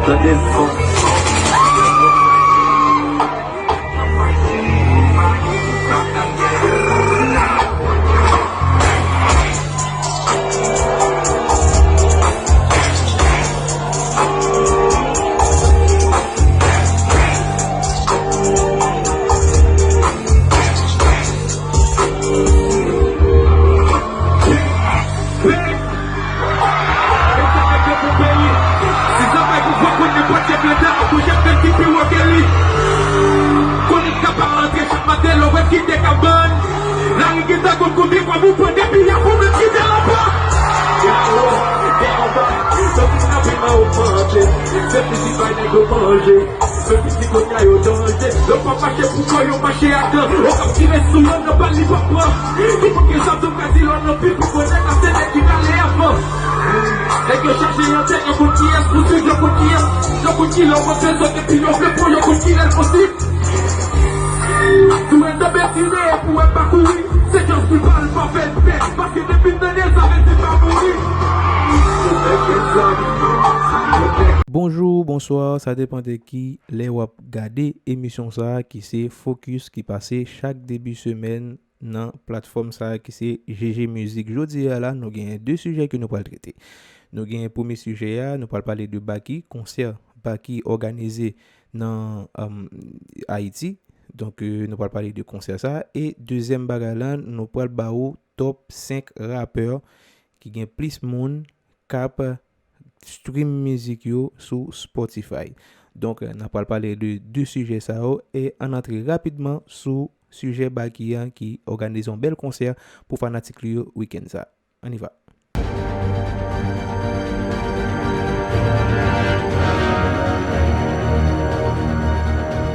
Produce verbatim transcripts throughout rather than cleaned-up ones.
Tande l fò. Bonjou, bonswa, sa depann de ki lè w ap gade emisyon sa a ki se Focus ki pase chak debi semèn nan platfòm sa a ki se G G Music. Jodi a la, nou genyen de sijè ke nou pral trete. Nou genyen premye sijè a, nou pral pale de Baky, konsè Baky òganize nan, um, Ayiti. Donk, euh, nou pral pale de konsè sa a. E dezyèm bagay la, nou pral ba ou top senk rapè ki gen plis moun k ap stream mizik yo sou Spotify. Donk, n ap pral pale de de sijè sa yo e ann antre rapidman sou sijè Baky an ki òganize yon bèl konsè pou fanatik li yo wikenn sa. Ann y va.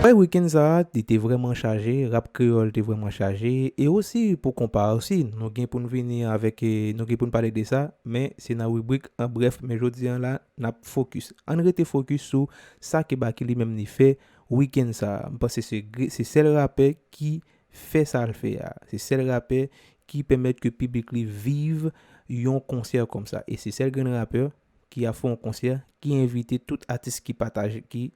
Wè, wikenn sa a, li te vrèman chaje, rap kreyòl te vrèman chaje, e osi pou konpa osi, nou gen pou n vini avèk, e, nou gen pou n pale de sa, men se nan ribrik an brèf, men jodi a la, n ap fokis. Ann rete fokis sou sa ke Baky li menm li fè wikenn sa a. M panse se gre-, se sèl rapè ki fè sa l fè a. Se sèl rapè ki pèmèt ke piblik li viv yon konsè kòmsa. E se sèl grenn rapè ki ap fè yon konsè, ki envite tout atis ki pataje, ki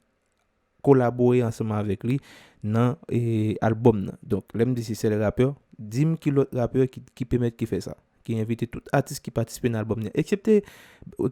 kolabore ansanm avèk li nan, e, albòm nan. Donk, lè m di se sèl rapè, di m ki lòt rapè ki, ki pèmèt ki fè sa, ki envite tout atis ki patisipe nan albòm nan, eksepte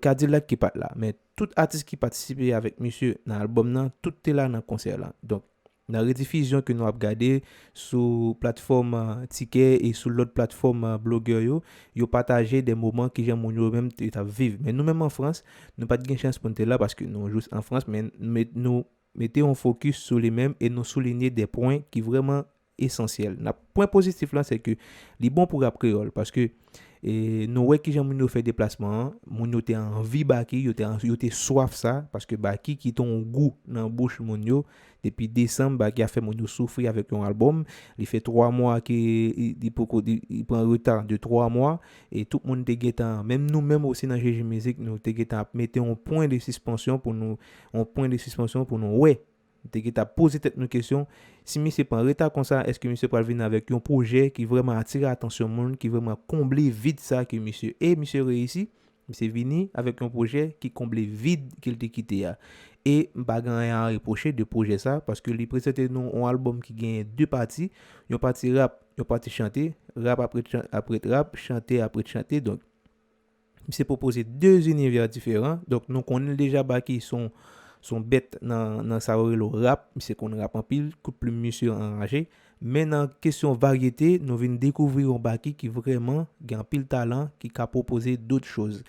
Kadilak ki pa t la, men tout atis ki patisipe avèk misye nan albòm nan, tout te la nan konsè la. Donk, nan redifizyon ke nou ap gade sou platfòm, e, Tikè e sou lòt platfòm, e, blogè yo, yo pataje de moman kijan moun yo menm te t ap viv. Men nou menm an Frans, nou pa t gen chans pou n te la paske nou jis an Frans, men, men nou mete yon fokis sou li menm e nou soulinye de pwen ki vrèman esansyèl. N ap, pwen pozitif lan, se ke li bon pou rap kreyòl, paske, e, nou wè kijan moun yo fè deplasman an, moun yo te anvi Baky, yo te an-, yo te swaf sa, paske Baky kite yon gou nan bouch moun yo. Depi desanm, Baky ap fè moun yo soufri avèk yon albòm. Li fè twa mwa ke li, li poko, li, li pran reta de twa mwa, e tout moun te gentan, menm nou menm osi nan G G Music, nou te gentan ap mete yon pwen de sispansyon pou nou, yon pwen de sispansyon pou nou wè. Nou te gentan ap poze tèt nou kesyon, si misye pran reta konsa, èske misye pral vin avèk yon pwojè ki vrèman atire atansyon moun, ki vrèman konble vid sa ke misye, e misye reyisi, misye vini avèk yon pwojè ki konble vid ke l te kite a. E m pa gen anyen a repwoche de pwojè sa, paske li prezante nou yon albòm ki genyen de pati, yon pati rap, yon pati chante, rap apre chan-, apre rap, chante apre chante. Donk, misye pwopoze de inivè diferan. Donk, nou konnen l deja, Baky se yon, se yon bèt nan, nan sa yo rele rap, misye konn rap anpil, kout plim misye anraje. Men nan kesyon varyete, nou vin dekouvri yon Baky ki vrèman gen anpil talan, ki ka pwopoze dòt choz.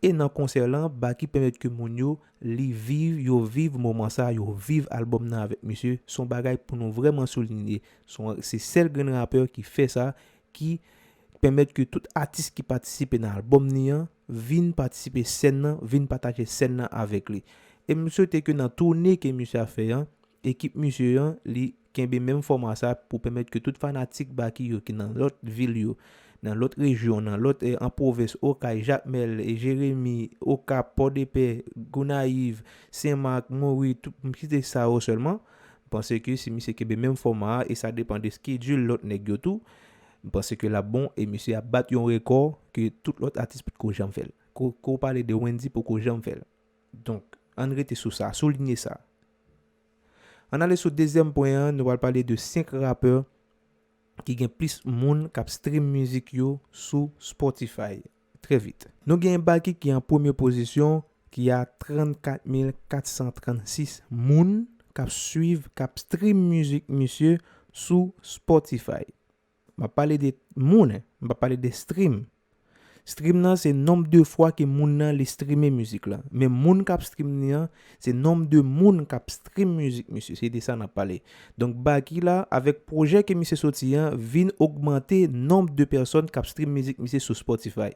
E nan konsè lan, Baky pèmèt ke moun yo, li viv, yo viv moman sa, yo viv albòm nan avèk misye. Se yon bagay pou nou vrèman soulinye. Se yon, se sèl grenn rapè ki fè sa, ki pèmèt ke tout atis ki patisipe nan albòm ni an vin patisipe sèn nan, vin pataje sèn nan avèk li. E m swete ke nan toune ke misye ap fè an, ekip misye an, li kenbe menm fòma sa pou pèmèt ke tout fanatik Baky yo ki nan lòt vil yo, nan lòt rejyon, nan lòt, eh, an pwovens, Okay, Jakmèl, eh, Jeremi, Okap, Pòdepè, Gonayiv, Senmak, Mori, tout, m site sa yo sèlman. M panse ke si misye kenbe menm fòma a, e sa depann de schedule lòt nèg yo tou, m panse ke l ap bon, e misye ap bat yon rekò ke tout lòt atis potko janm fè l. Ke, ke w pale de Wendyy, potko janm fè l. Donk, ann rete sou sa, soulinye sa. Ann ale sou dezyèm pwen an, nou pral pale de senk rapè ki gen plis moun k ap stream mizik yo sou Spotify. Trè vit. Nou gen Baky ki an premye pozisyon, ki a trannkat mil kat san trannsis moun k ap swiv, k ap stream mizik misye sou Spotify. M ap pale de moun, m p ap pale de stream. Stream nan se nonb de fwa ke moun nan li streame mizik la. Men moun k ap stream ni an, se nonb de moun k ap stream mizik misye. Se de sa n ap pale. Donk, Baky la, avèk pwojè ke misye soti an, vin ogmante nonb de pèsòn k ap stream mizik misye sou Spotify.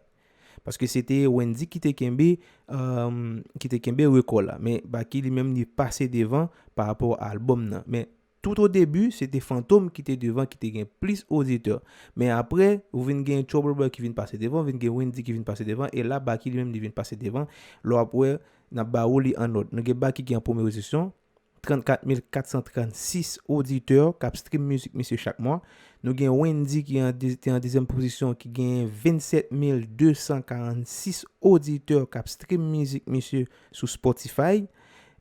Paske se te Wendyy ki te kenbe, euh, ki te kenbe rekò la. Men Baky li menm li pase devan pa rapò a albòm nan. Men tout o debi, se te Fantom ki te devan, ki te gen plis oditè. Men apre, ou vin gen Trouble Boy ki vin pase devan, ou vin gen Wendyy ki vin pase devan, e la, Baky li menm, li vin pase devan. Lè w ap wè, n ap ba ou li an òd. Nou gen Baky ki an premye pozisyon, trannkat mil kat san trannsis oditè k ap stream mizik misye chak mwa. Nou gen Wendyy ki an de-, te an dezyèm pozisyon, ki gen vennsèt mil de san karannsis oditè k ap stream mizik misye sou Spotify.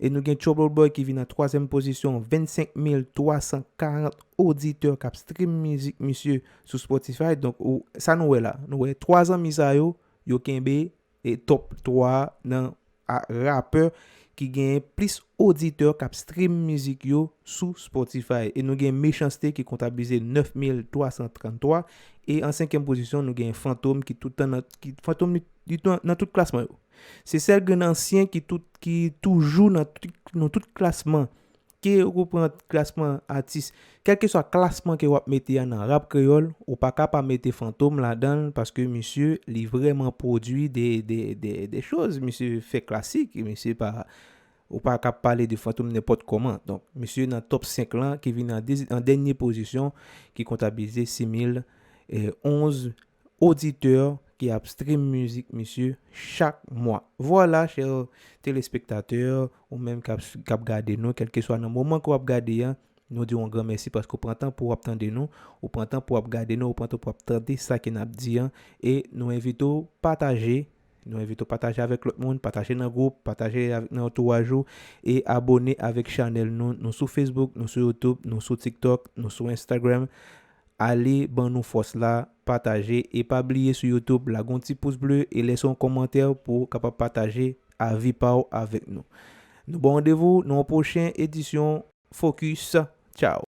E nou gen Trouble Boy ki vin an twazyèm pozisyon, vennsenk mil twa san karant oditè k ap stream mizik misye sou Spotify. Donk, ou, sa nou wè la? Nou wè twa zanmi sa yo, yo kenbe e top twa nan a, rapè ki gen plis oditè k ap stream mizik yo sou Spotify. E nou gen Mechans-T ki kontabilize nèf mil twa san tranntwa. E an senkyèm pozisyon, nou gen Fantom ki tout tan nan, ki, Fantom li, li nan, nan tout klasman yo. Se sèl grenn ansyen ki tout, ki toujou nan tout, nan tout klasman. Ke ou pran klasman atis, kèlkeswa klasman ke w ap mete a nan rap kreyòl, ou pa ka pa mete Fantom ladan l, paske misye, li vrèman pwodui de, de, de, de choz. Misye fè klasik, misye pa, ou pa ka pale de Fantom nenpòt kòman. Donk, misye nan top senk lan, ki vin an de-, an dènye pozisyon, ki kontabilize sis mil onz oditè ki ap stream mizik misye chak mwa. Vwala, chè telespektatè, ou menm k ap, k ap gade nou, kèlkeswa nan moman ke w ap gade a, nou di w yon gran mèsi paske w pran tan pou w ap tande nou, ou pran tan pou w ap gade nou, ou pran tan pou w ap tande sa ke n ap di an, e nou envite w pataje, nou envite w pataje avèk lòt moun, pataje nan gwoup, pataje avèk nan antouwaj ou, e abòne avèk chanèl nou. Nou sou Facebook, nou sou YouTube, nou sou TikTok, nou sou Instagram. Ale ban nou fòs la, pataje, e pa bliye sou YouTube, lage yon ti pous ble e lèse yon kòmantè pou w kapab pataje avi pa w avèk nou. Nou ba w randevou nan yon pwochen edisyon Focus. Tchao!